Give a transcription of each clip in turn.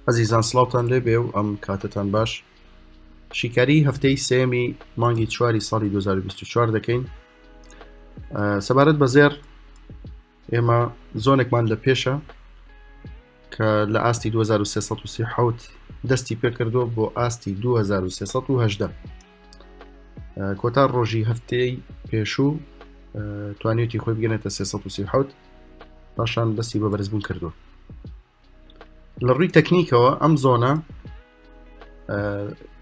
ئەزیزان سڵاوتان لێبێ و ئەم کاتەتان باش شیکاری هەفتەی سێمی مانگی چواری ساڵی 2024 دەکەین سەبارەت بە زێر ئێمە زۆنێکمان لە پێشە کە لە ئاستی 2337 دەستی پێکردووە بۆ ئاستی 2318 کۆتا ڕۆژی هەفتەی پێشوو توانیوتی خۆی بگەنێتە 337 پاشان دەستی بە بەرزبوون کردووە لە ڕووی تەکنیکەوە ئەم زۆنە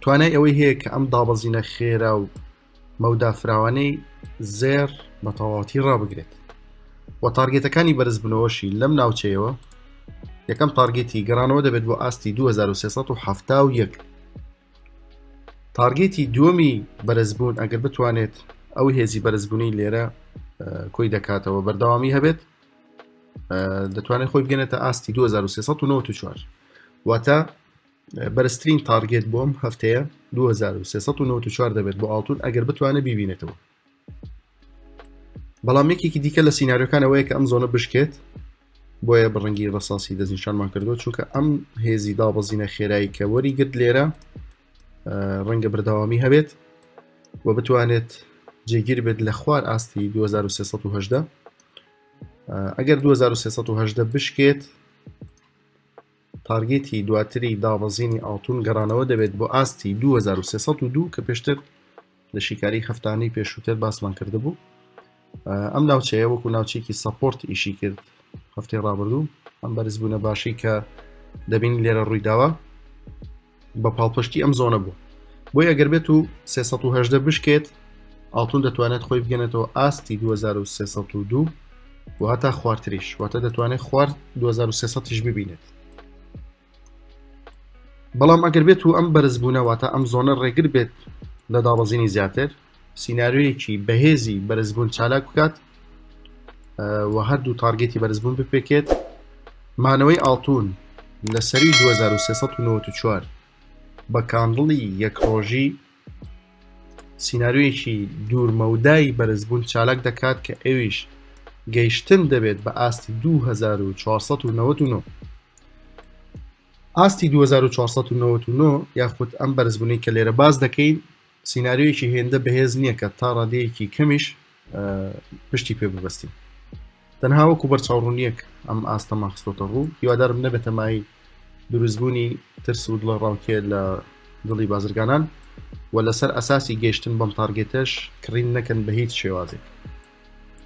توانای ئەوەی هەیە کە ئەم دابەزینە خێرا و مەودا فراوانەی زێر بە تەواوەتی ڕابگرێت و target ەکانی بەرزبوونەوەشی لەم ناوچەیەوە یەکەم target ی گەڕانەوە دەبێت بۆ ئاستی 2371 target ی دووەمی بەرزبوون ئەگەر بتوانێت ئەو هێزی بەرزبوونی لێرە کۆی دەکاتەوە بەردەوامی هەبێت دەتوانێت خۆی بگەنێتە ئاستی 2394 واتە بەرزترین target بۆم هەفتەیە 2394 دەبێت بۆ ئاڵتون ئەگەر بتوانێت بیبینێتەوە بەڵام یەکێکی دیکە لە سیناریۆکان ئەوەیە کە ئەم زۆنە بشکێت بۆیە بە ڕەنگی ڕەساسی دەستنیشانمان کردووە چونکە ئەم هێزی دابەزینە خێرایی کە وەری گرت لێرە ڕەنگە بەردەوامی هەبێت و بتوانێت جێگیر بێت لە خوار ئاستی 2318 ئەگەر 2318 بشکێت target ی دواتری دابەزینی ئاڵتون گەڕانەوە دەبێت بۆ ئاستی 2302 کە پێشتر لە شیکاری هەفتانەی پێشووتر باسمان کردبوو ئەم ناوچەیە وەکو ناوچێکی support ئیشی کرد هەفتەی ڕابردوو ئەم بەرزبوونە باشی کە دەبین لێرە ڕوویداوە بە پاڵپشتی ئەم زۆنە بوو بۆی ئەگەر بێت و 318 بشکێت ئاڵتون دەتوانێت خۆی بگەنێتەوە ئاستی 2302 و هەتا خوارتریش واتە دەتوانێت خوار 2300یش ببینێت بەڵام ئەگەر بێت و ئەم بەرزبوونە واتە ئەم زۆنە ڕێگر بێت لە دابەزینی زیاتر سیناریۆیەکی بەهێزی بەرزبوون چالاک بکات و هەردوو target ی بەرزبوون بپێکێت مانەوەی ئاڵتون لە سەروی 2394 بە candle ی یەک ڕۆژی سیناریۆیەکی دوورمەودای بەرزبوون چالاک دەکات کە ئەویش گەیشتن دەبێت بە ئاستی 2499 ئاستی 2499 یاخود ئەم بەرزبوونەی کە لێرە باس دەکەین سیناریۆیەکی هێندە بەهێز نییە کە تا ڕادەیەکی کەمیش پشتی پێ ببەستین تەنها وەکو بەرچاوڕوونیەک ئەم ئاستەمان خستۆتە ڕوو هیوادارم نەبێتە مای دروستبوونی ترس و دڵە ڕاوکێ لە دڵی بازرگانان و لەسەر ئەساسی گەشتن بەم target ەش کڕین نەکەن بە هیچ شێوازێک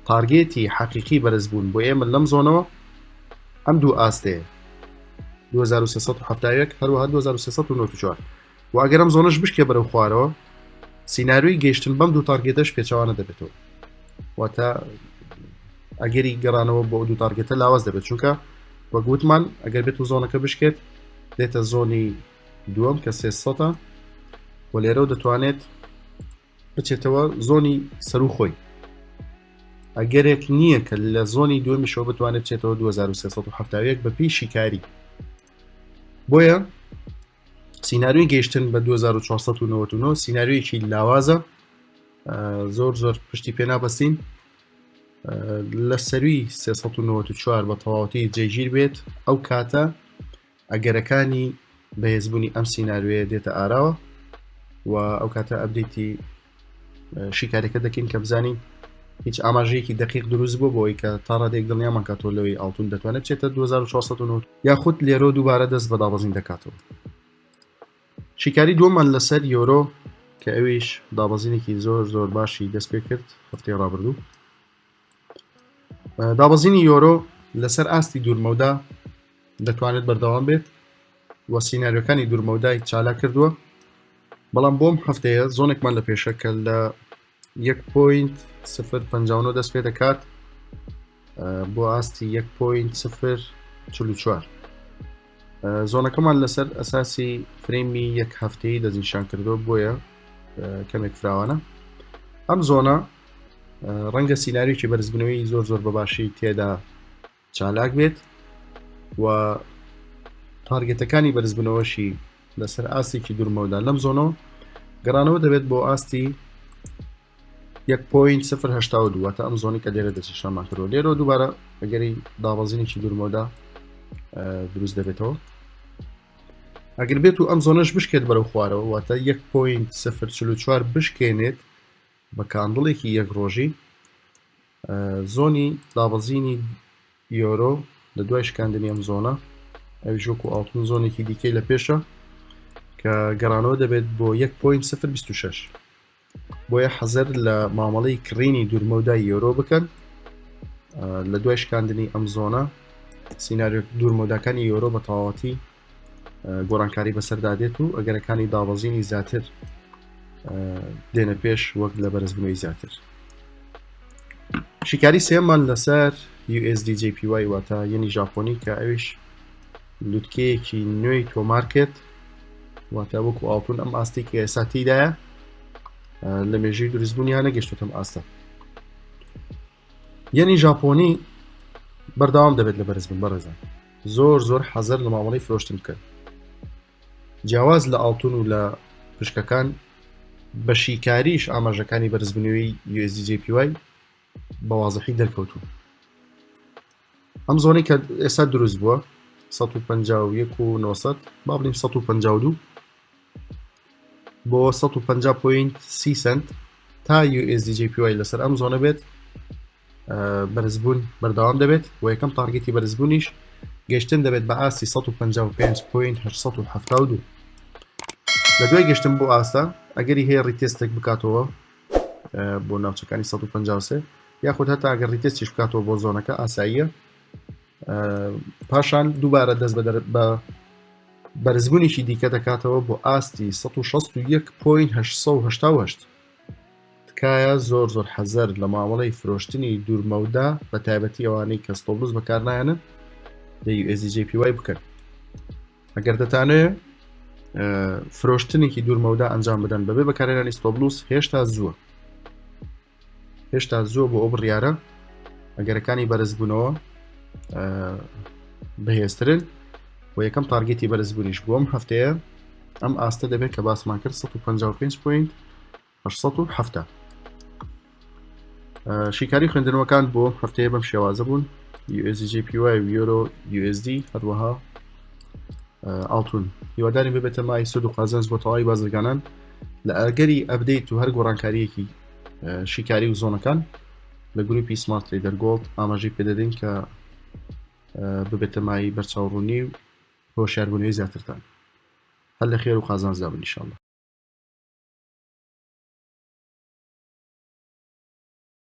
target ی حەقیقی بەرزبوون بۆ ئێمە لەم زۆنەوە ئەم دوو ئاستەیە 2371 هەروەها 2394 و ئەگەر ئەم زۆنەش بشکێ بەرەو خوارەوە سیناریۆی گەیشتن بەم دوو target ەش پێچەوانە دەبێتەوە واتە ئەگەری گەڕانەوە بۆ دوو target ە لاواز دەبێت چونکە وەک وتمان ئەگەر بێت و زۆنەکە بشکێت دێتە زۆنی دووەم کە سێسەتە و لێرەوە دەتوانێت بچێتەوە زۆنی سەرو خۆی ئەگەرێک نییە کە لە زۆنی دووەمیشەوە بتوانێت بچێتەوە 2371 بە پێی شیکاری بۆیە سیناریۆی گەیشتن بە 2499 سیناریۆیەکی لاوازە زۆر زۆر پشتی پێ نابەستین لە سەروی 394 بە تەواوەتی جێگیر بێت ئەو کاتە ئەگەرەکانی بەهێزبوونی ئەم سیناریۆیە دێتە ئاراوە و ئەو کاتە update ی شیکاریەکە دەکەین کە بزانین هیچ ئاماژەیەکی دقیق دروست بوو بۆی کە تا ڕادێک دڵنیامان کاتەوە لەوەی ئاڵتون دەتوانێت بچێتە 2409 یاخود لێرۆ دووبارە دەست بە دابەزین دەکاتەوە شیکاری دووەمان لەسەر یۆرۆ کە ئەویش دابەزینێکی زۆر زۆر باشی دەست پێ کرد هەفتەی ڕابردوو دابەزینی یۆرۆ لەسەر ئاستی دوورمەودا دەتوانێت بەردەوام بێت و سیناریۆکانی دوورمەودای چالاک کردووە بەڵام بۆم هەفتەیە زۆنێکمان لە پێشە کە لە 1.059 دەست پێ دەکات بۆ ئاستی 1.044 زۆنەکەمان لەسەر ئەساسی فرەیمی یەک هەفتەیە دەستنیشان کردو بۆیە کەمێک فراوانە ئەم زۆنە ڕەنگە سیناریۆکی بەرزبوونەوەی زۆر زۆر بەباشی تێدا چالاک بێت و target ەکانی بەرزبوونەوەشی لەسەر ئاستێکی دوورمەودا لەم زۆنەوە گەڕانەوە دەبێت بۆ ئاستی 1.082 واتە ئەم زۆنی کە لێرە دەستنیشانمان کردووە لێرەوە دووبارە ئەگەری دابەزینێکی دوورمەودا دروست دەبێتەوە. ئەگەر بێت و ئەم zone ەش بشکێت بەرەو خوارەوە واتە 1.044 بشکێنێت بە candle ێکی یەک ڕۆژی zone ی دابەزینی یۆرۆ لە دوای شکاندنی ئەم zone ە ئەویش وەکو ئاڵتون zone ێکی دیکەی لە پێشە کە گەڕانەوە دەبێت بۆ 1.026 بۆیە حەزەر لە مامەڵەی کڕینی دوورمەودای یۆرۆ بکەن لە دوای شکاندنی ئەم zone ە سیناریۆ دوورمەوداکانی یۆرۆ بە تەواوەتی گۆڕانکاری بەسەردا دێت و ئەگەرەکانی دابەزینی زیاتر دێنە پێش وەک لە بەرزبوونەوەی زیاتر. شیکاری سێمان لەسەر USDJPY واتە یەنی ژاپۆنی کە ئەویش لوتکەیەکی نوێی تۆمار کرد واتە وەکو ئاڵتون ئەم ئاستی کە ئێستا تیدایە لە مێژوی دروستبوونیان نەگەشتوتەم ئاستە یەنی ژاپۆنی بەردەوام دەبێت لە بەرزبوون بەڕێزان زۆر زۆر حەزەر لە مامەڵەی فرۆشتن بکەن جیاواز لە ئاڵتون و لە پشکەکان بە شیکاریش ئاماژەکانی بەرزبوونەوەی USDJPY بە وازحی دەرکەوتوون ئەم zone ەی کە ئێستا دروست بووە 151 و 900 با بڵیم 152 بۆ 150.30 سنت تا USDJPY لەسەر ئەم zone ە بێت بەرزبوون بەردەوام دەبێت و یەکەم target ی بەرزبوونیش گەشتن دەبێت بە ئاستی 155.872 لە دوای گەشتن بۆ ئاستە ئەگەری هەیە retest ێک بکاتەوە بۆ ناوچەکانی 153 یاخود هەتا ئەگەر retest یش بکاتەوە بۆ zone ەکە ئاساییە پاشان دووبارە دەست بە بەرزبوونیشی دیکە دەکاتەوە بۆ ئاستی 161.888 تکایە زۆر زۆر حەزەر لە مامەڵەی فرۆشتنی دوورمەودا بە تایبەتی ئەوانەی کە stop loss بەکارنایەنن لە USDJPY بکەن ئەگەر دەتانەوێت فرۆشتنێکی دوورمەودا ئەنجام بدەن بەبێ بەکارهێنانی stop loss هێشتا زووە هێشتا زووە بۆ ئەو بڕیارە ئەگەرەکانی بەرزبوونەوە بەهێزترن و یەکەم target ی بەرزبوونیش بۆم هەفتەیە ئەم ئاستە دەبێت کە باسمان کرد 155 point 870 شیکاری خوێندنەوەکان بۆ هەفتەیە بەم شێوازە بوون USDJPY و یۆرۆ USD هەروەها ئاڵتون هیوادارین ببێتە مای سود و قازانج بۆ تەواوی بازرگانان لە ئەگەری update و هەر گۆڕانکاریەکی شیکاری و zone ەکان لە گروپی Smart Trader Gold ئاماژەی پێدەدەین کە ببێتە مای بەرچاوڕوونی و هۆشیاربوونەوەی زیاترتان هەر لە خێر و قازانجدا بن ئیشاڵڵا.